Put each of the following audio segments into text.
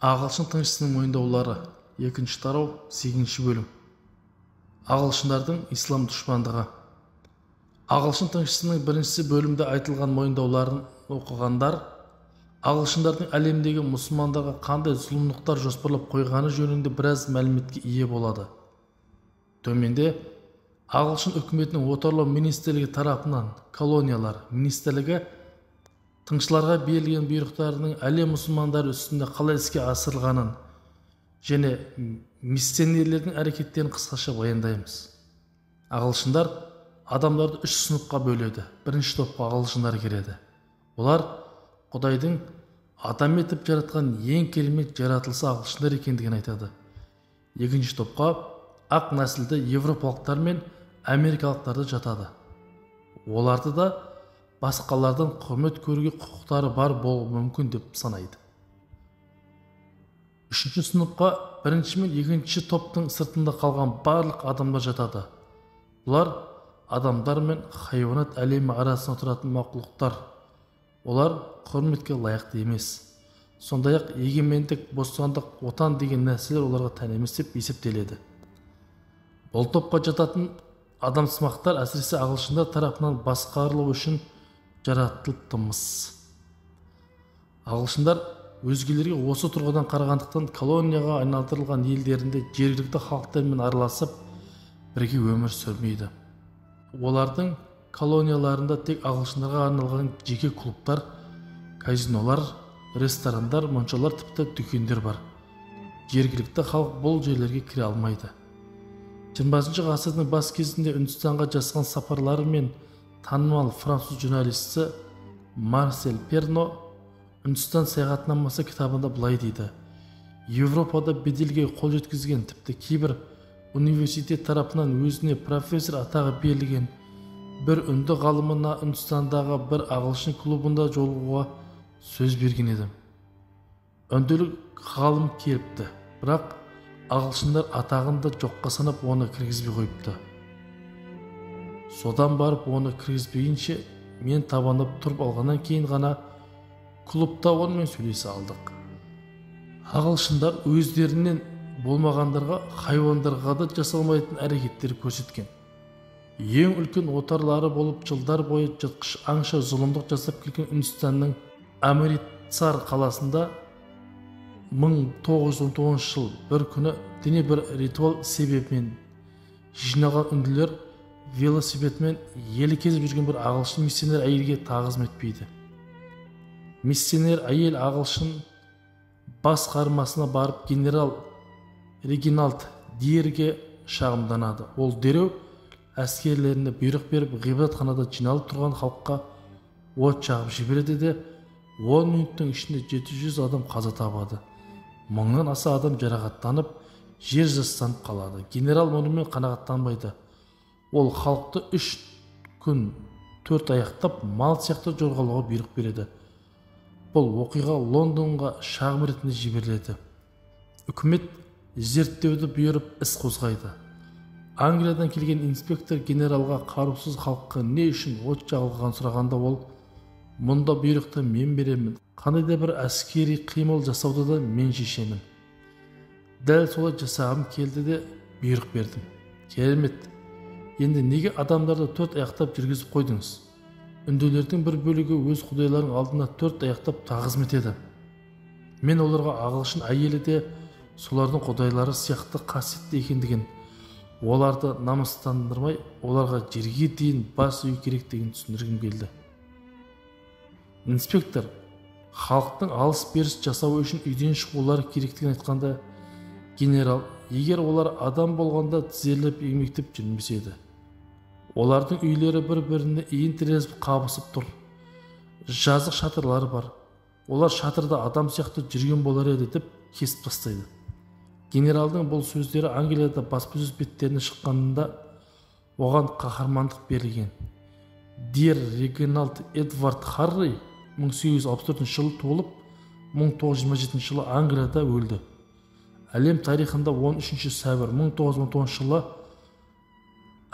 Ағылшын тыңшысының мойындаулары, 2 тарау, 8 бөлім. Ағылшындардың ислам дұшпандығы. Ағылшын тыңшысының бірінші бөлімде айтылған мойындауларын оқығандар ағылшындардың әлемдегі мұсылмандарға қандай зұлымдықтар жоспарлап қойғаны жөнінде біраз мәліметке ие болады. Төменде ағылшын үкіметінің отарлау министрлігі тарапынан колониялар министрлігі тыңшыларға берілген бұйрықтарының әлем мұсылмандары үстінде қалай іске асырылғанын және миссионерлердің әрекеттерін қысқаша баяндаймыз. Ағылшындар адамдарды үш сыныпқа бөледі. Бірінші топқа ағылшындар кіреді. Олар Құдайдың адам етіп жаратқан ең керемет жаратылысы ағылшындар екендігін айтады. Екінші топқа ақ нәсілді европалықтар мен америкалықтарды жатады. Оларды да басқалардан құрмет көруге құқықтары бар болуы мүмкін деп санайды. Үшінші сыныпқа бірінші мен екінші топтың сыртында қалған барлық адамдар жатады. Бұлар адамдар мен хайуанат әлемі арасында тұратын мақұлықтар. Олар құрметке лайықты емес. Сондай-ақ егемендік, бостандық, отан деген нәрселер оларға тән емес деп есептеледі. Бұл топқа жататын адамсымақтар әсіресе ағылшындар тарапынан басқарылу үшін жаратылыпты-мыс. Ағылшындар өзгелерге осы тұрғыдан қарағандықтан колонияға айналдырылған елдерінде жергілікті халықтармен араласып бірге өмір сүрмейді. Олардың колонияларында тек ағылшындарға арналған жеке клубтар, казинолар, ресторандар, моншалар, тіпті дүкендер бар. Жергілікті халық бұл жерлерге кіре алмайды. 20 ғасырдың бас кезінде Үндістанға жасаған сапарлары мен танымал француз журналисті Марсель Перно Үндістан саяхатнамасы кітабында былай дейді: Европада беделге қол жеткізген, тіпті кейбір университет тарапынан өзіне профессор атағы берілген бір үнді ғалымына Үндістандағы бір ағылшын клубында жолығуға сөз берген едім. Үнділік ғалым келіпті, бірақ ағылшындар атағын да жоққа санап оны кіргізбей қойыпты. Содан барып оны кіргізбейінше мен табанып тұрып алғаннан кейін ғана клубта онымен сөйлесе алдық. Ағылшындар өздерінен болмағандарға, хайуандарға да жасалмайтын әрекеттер көрсеткен. Ең үлкен отарлары болып жылдар бойы жыртқыш аңша зұлымдық жасап келген Үндістанның Амритсар қаласында 1919 жыл бір күні діни бір ритуал себебімен жиналған үнділер велосипедмен елі кезіп жүрген бір ағылшын миссионер әйелге тағзым етпейді. Миссионер әйел ағылшын басқармасына барып генерал Региналд Дирге шағымданады. Ол дереу әскерлеріне бұйрық беріп, ғибадатханада жиналып тұрған халыққа от жағып жібереді де, 10 минуттың ішінде 700 адам қаза табады. 1000-нан аса адам жарақаттанып, жер жастанып қалады. Генерал мұнымен қанағаттанбайды. Ол халықты 3 күн 4 аяқтап мал сияқты жорғалауға бұйрық береді. Бұл оқиға Лондонға шағым ретінде жіберіледі. Үкімет зерттеуді бұйырып іс қозғайды. Англиядан келген инспектор генералға қарусыз халыққа не үшін от жағылғанын сұрағанда ол: «Мұнда бұйрықты мен беремін, қандай да бір әскери қимыл жасауды да мен шешемін. Дәл солай жасағым келді де бұйрық бердім». Керемет. Енді неге адамдарды төрт аяқтап жүргізіп қойдыңыз? Үнділердің бір бөлігі өз құдайларының алдына төрт аяқтап тағзым етеді. Мен оларға ағылшын әйелі де солардың құдайлары сияқты қасиетті екендігін, оларды намыстандырмай, оларға жерге дейін бас ию керектігін түсіндіргім келді. Инспектор халықтың алыс-беріс жасауы үшін үйден шығулары керектігін айтқанда, генерал: «Егер олар адам болғанда тізерлеп еңбектеп жүрмес еді. Олардың үйлері бір-біріне иін тіресіп қабысып тұр. Жазық шатырлары бар. Олар шатырда адам сияқты жүрген болар еді» деп кесіп тастайды. Генералдың бұл сөздері Англияда баспасөз беттеріне шыққанында оған қаһармандық берілген. Дир Региналд Эдвард Харри 1864 жылы туылып, 1927 жылы Англияда өлді. Әлем тарихында 13 сәуір 1919 жылы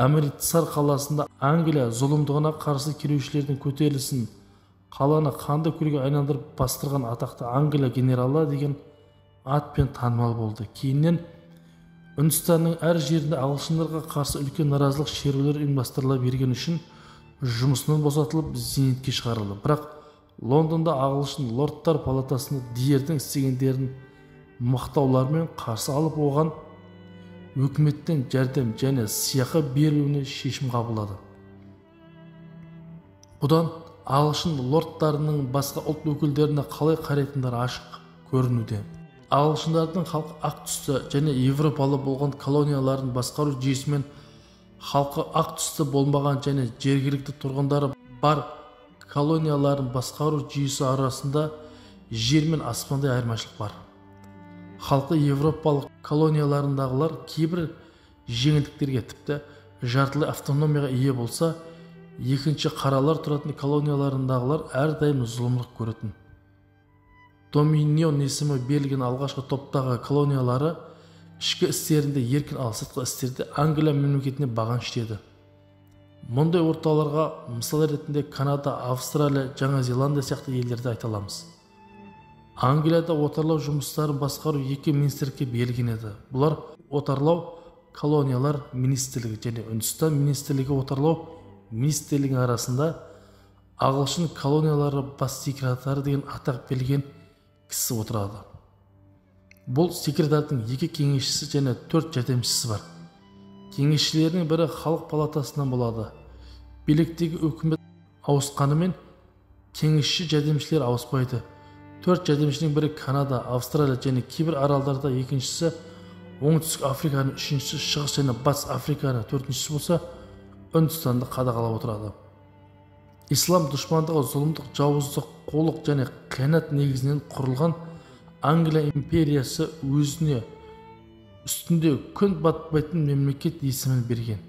Амритсар қаласында Англия зұлымдығына қарсы келушілердің көтерілісін қаланы қанды көлге айналдырып бастырған атақты Англия генералы деген атпен танымал болды. Кейіннен Үндістанның әр жерінде ағылшындарға қарсы үлкен наразылық шерулер ұйымдастырыла берген үшін жұмысынан босатылып, зейнетке шығарылды. Бірақ Лондонда ағылшын лордтар палатасында Диердің істегендерін мақтаулармен қарсы алып, оған өкіметтен жәрдем және сыйақы берілуіне шешім қабылдады. Бұдан ағылшын лордтарының басқа ұлт өкілдеріне қалай қарайтындары ашық көрінуде. Ағылшындардың халқы ақ түсті және европалы болған колонияларын басқару жүйесімен халқы ақ түсті болмаған және жергілікті тұрғындары бар колонияларын басқару жүйесі арасында жер мен аспандай айырмашылық бар. Халқы европалық колонияларындағылар кейбір жеңілдіктерге, тіпті жартылай автономияға ие болса, екінші қаралар тұратын колонияларындағылар әрдайым зұлымдық көретін. Доминион есімі берілген алғашқы топтағы колониялары ішкі істерінде еркін, ал сыртқы істерде Англия мемлекетіне бағынышты еді. Мұндай орталарға мысал ретінде Канада, Австралия, Жаңа Зеландия сияқты елдерді айта аламыз. Англияда отарлау жұмыстарын басқару екі министрлікке берілген еді. Бұлар отарлау колониялар министрлігі және Үндістан министрлігі. Отарлау министрлігінің арасында ағылшын колониялары бас секретары деген атақ берілген кісі отырады. Бұл секретардың екі кеңесшісі және 4 жәрдемшісі бар. Кеңесшілерінің бірі халық палатасынан болады. Биліктегі үкімет ауысқанымен кеңесші жәрдемшілер ауыспайды. 4 жәрдемшінің бірі Канада, Австралия және кейбір аралдарда, екіншісі Оңтүстік Африканы, үшіншісі Шығыс және Батыс Африканы, төртіншісі болса Үндістанды қадағалап отырады. Ислам дұшпандығы, зұлымдық, жауыздық, қулық және қиянат негізінен құрылған Англия империясы өзіне үстінде күн батпайтын мемлекет есімін берген.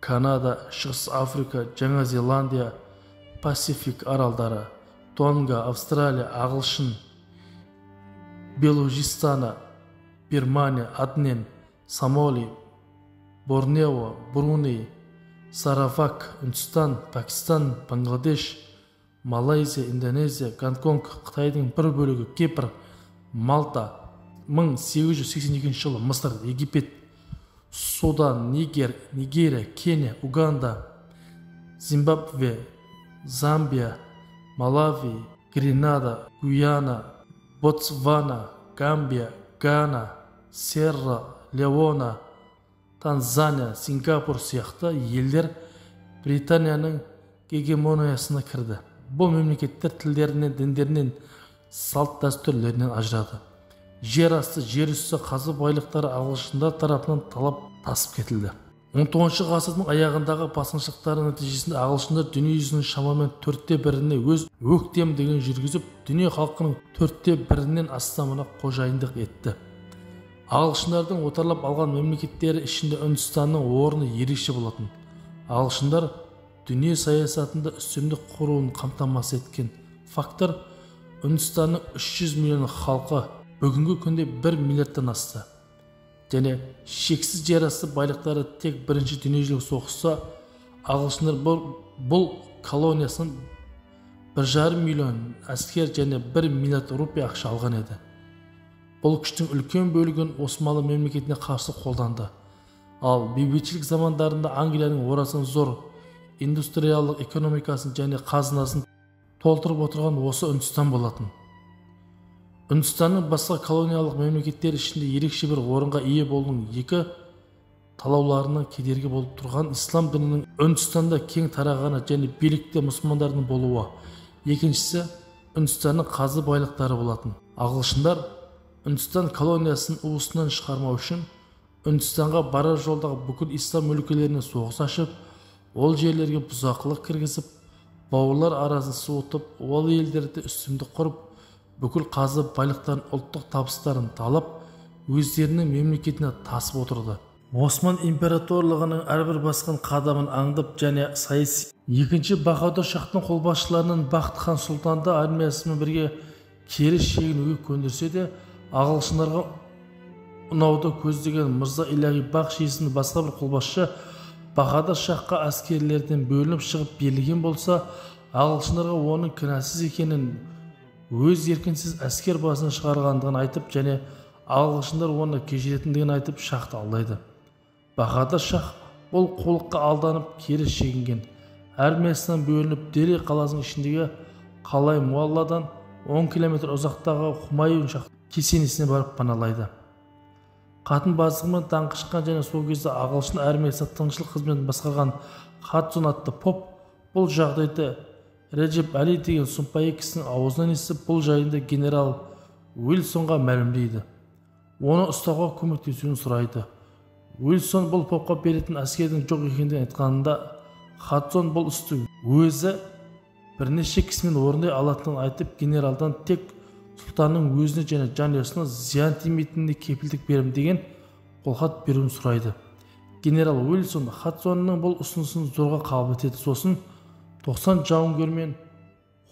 Канада, Шығыс Африка, Жаңа Зеландия, Пасифик аралдары, Тонга, Австралия, Ағылшын, Белужистана, Бирмания, Аднен, Сомали, Борнео, Бруней, Саравак, Үндістан, Пакистан, Бангладеш, Малайзия, Индонезия, Гонконг, Қытайдың бір бөлігі, Кипр, Малта, 1882 жылы Мысыр, Египет, Судан, Нигер, Нигерия, Кения, Уганда, Зимбабве, Замбия, Малави, Гренада, Гуяна, Ботсвана, Гамбия, Гана, Сьерра Леона, Танзания, Сингапур сияқты елдер Британияның гегемониясына кірді. Бұл мемлекеттер тілдерінен, діндерінен, салт дәстүрлерінен ажырады. Жер асты, жер үсті қазы байлықтары ағылшындар тарапынан талап тасып кетілді. 19 ғасырдың аяғындағы басқыншылықтары нәтижесінде ағылшындар дүние жүзінің шамамен 1/4-іне өз өктемдігін жүргізіп, дүние халқының 1/4-інен астамына қожайындық етті. Ағылшындардың отарлап алған мемлекеттері ішінде Үндістанның орны ерекше болатын. Ағылшындар дүние саясатында үстемдік құруын қамтамасыз еткен фактор Үндістанның 300 миллион халқы бүгінгі күнде 1 миллиардтан асты. Және шексіз жерасты байлықтары. Тек бірінші дүниежүзілік соғыста ағылшындар бұл колониясынан 1,5 миллион әскер және 1 миллиард рупия ақша алған еді. Бұл күштің үлкен бөлігін Османлы мемлекетіне қарсы қолданды. Ал бейбітшілік замандарында Англияның орасан зор индустриялық экономикасын және қазынасын толтырып отырған осы Үндістан болатын. Үндістанның басқа колониялық мемлекеттер ішінде ерекше бір орынға ие болуының екі талауларына кедергі болып тұрған ислам дінінің Үндістанда кең тарағаны және билікте мұсылмандардың болуы, екіншісі Үндістанның қазы байлықтары болатын. Ағылшындар Үндістан колониясын уысынан шығармау үшін Үндістанға барар жолдағы бүкіл ислам өлкелеріне соғыс ашып, ол жерлерге бұзақылық кіргізіп, бауырлар арасын суытып, ол елдерде үстемдік құрып, бүкіл қазы байлықтарын, ұлттық табыстарын талап, өздерінің мемлекетіне тасып отырды. Осман императорлығының әрбір басқан қадамын аңдып және саяси екінші Баһадүр шахтың қолбасшыларынан Бақыт хан сұлтанды армиясымен бірге кері шегінуге көндірсе де, ағылшындарға ұнауды көздеген Мырза Иләһи Бақш есімді басқа бір қолбасшы Баһадүр шахқа әскерлерден бөлініп шығып берілген болса, ағылшындарға оның кінәсіз екенін өз еркінсіз әскер басына шығарғандығын айтып және ағылшындар оны кешіретіндігін айтып шахты алдайды. Баһадүр шах бұл қулыққа алданып кері шегінген. Армиясынан бөлініп Дели қаласының ішіндегі Қалай Муалладан 10 километр ұзақтағы Хумаюн шах кесенесіне барып паналайды. Қатын базығымен даңқы шыққан және сол кезде ағылшын армиясы тыңшылық қызметін басқарған Хадсон атты поп бұл жағдайды Реджеп Али деген сұмпайы кісінің аузынан естіп, бұл жайында генерал Уилсонға мәлімдейді. Оны ұстауға көмектесуін сұрайды. Уилсон бұл попқа беретін әскердің жоқ екендігін айтқанында Хадсон бұл істі өзі бірнеше кісімен орындай алатынын айтып, генералдан тек сұлтанның өзіне және жанұясына зиян тимейтініне кепілдік беремін деген қолхат беруін сұрайды. Генерал Уилсон Хадсонның бұл ұсынысын зорға қабыл етеді. Сосын 90 жауынгермен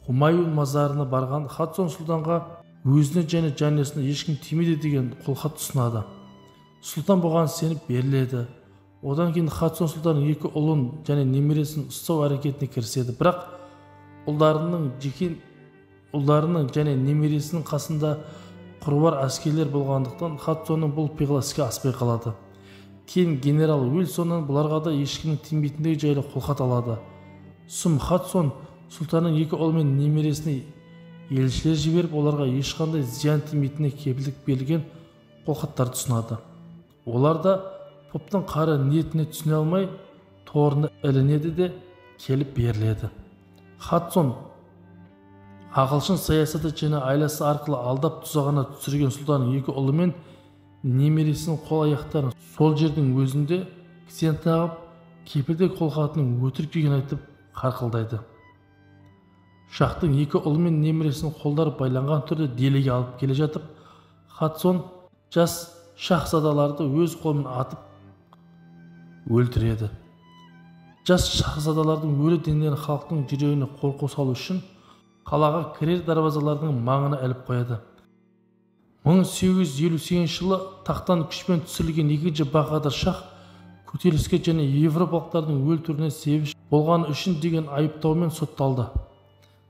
Хумаюн мазарына барған Хадсон сұлтанға өзіне және жанұясына ешкім тимейді деген қолхат ұсынады. Сұлтан бұған сеніп беріледі. Одан кейін Хадсон сұлтанның екі ұлын және немересін ұстау әрекетіне кіріседі. Бірақ ұлдарының және немересінің қасында қыруар әскерлер болғандықтан Хадсонның бұл пиғылы іске аспай қалады. Кейін генерал Уилсоннан бұларға да ешкімнің тимейтіндігі жайлы қолхат алады. Сұм Хадсон сұлтанның екі ұлы мен немересіне елшілер жіберіп, оларға ешқандай зиян тимейтініне кепілдік берілген қолхаттарды ұсынады. Олар да поптың қара ниетіне түсіне алмай торына ілінеді де келіп беріледі. Хадсон ағылшын саясаты және айласы арқылы алдап тұзағына түсірген сұлтанның екі ұлы мен немересінің қол аяқтарын сол жердің өзінде кісен тағып, кепілдік қолхатының өтірік екенін айтып қарқылдайды. Шахтың екі ұлы мен немересінің қолдары байланған түрде Делиге алып келе жатып, Хадсон жас шахзадаларды өз қолымен атып өлтіреді. Жас шахзадалардың өлі денелерін халықтың жүрегіне қорқу салу үшін қалаға кірер дарбазалардың маңына іліп қояды. 1858 жылы тақтан күшпен түсірілген екінші Баһадүр шах көтеріліске және европалықтардың өлтіруіне себепші болғаны үшін деген айыптаумен сотталды.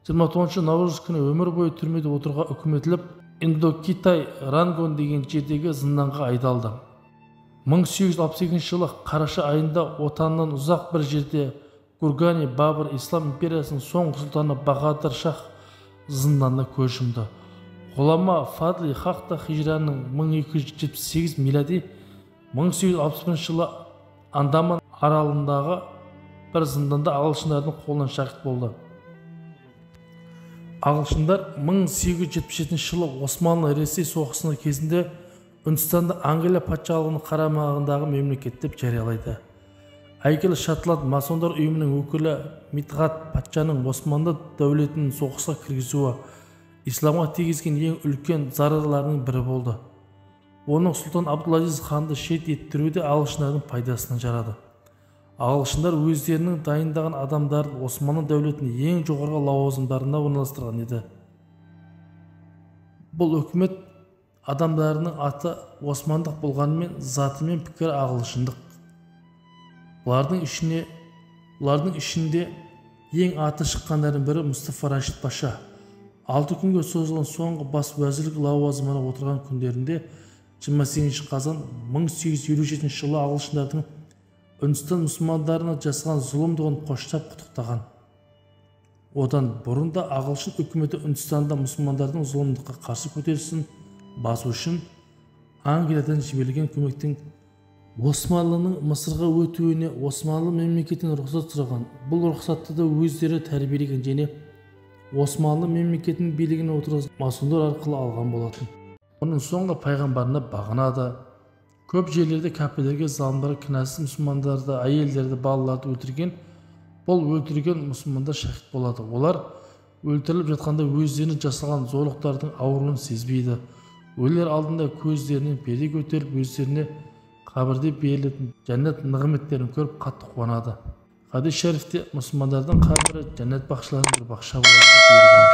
29 наурыз күні өмір бойы түрмеде отыруға үкім етіліп, Индокитай Рангон деген жердегі зынданға айдалды. 1862 жылы қараша айында отанынан ұзақ бір жерде Гургани Бабыр Ислам империясының соңғы сұлтаны Баһадүр шах зынданына көз жұмды. Ғұлама Фадли Хақта хижраның 1278 милади 1861 жылы Андаман аралындағы бір зынданда ағылшындардың қолынан шахид болды. Ағылшындар 1877 жылы Османлы-Ресей соғысының кезінде Үндістанды Англия патшалығының қарамағындағы мемлекет деп жариялайды. Әйгілі шотланд масондар ұйымының өкілі Мидхат патшаның Османлы дәулетін соғысқа кіргізуі исламға тигізген ең үлкен зарарларының бірі болды. Оның сұлтан Абдулазиз ханды шейіт еттіруі де ағылшындардың пайдасына жарады. Ағылшындар өздерінің дайындаған адамдарын Османлы дәулетінің ең жоғарғы лауазымдарына орналастырған еді. Бұл үкімет адамдарының аты османдық болғанымен заты мен пікірі ағылшындық. Бұлардың ішінде ең аты шыққандардың бірі Мұстафа Рашид Паша. 6 күнге созылған соңғы бас уәзірлік лауазымына отырған күндерінде 28 қазан 1857 жылы ағылшындардың Үндістан мұсылмандарына жасаған зұлымдығын қоштап құттықтаған. Одан бұрын да ағылшын үкіметі Үндістанда мұсылмандардың зұлымдыққа қарсы көтерілісін басу үшін Англиядан жіберілген көмектің Османлының Мысырға өтуіне Османлы мемлекетінен рұқсат сұраған. Бұл рұқсатты да өздері тәрбиелеген және Османлы мемлекетінің билігіне отырғызған масондар арқылы алған болатын. Оның соңғы пайғамбарына бағынады. Көп жерлерде кәпірлерге, залымдарға, кінәсіз мұсылмандарды, әйелдерді, балаларды өлтірген. Бұл өлтірген мұсылмандар шахид болады. Олар өлтіріліп жатқанда өздеріне жасалған зорлықтардың ауырлығын сезбейді. Өлер алдында көздерінен перде көтеріп, өздеріне қабірде берілетін жәннат нығметтерін көріп қатты қуанады. Хадис шәрифте мұсылмандардың қабірі жәннат бақшаларының бір бақша болады деп бұйырған.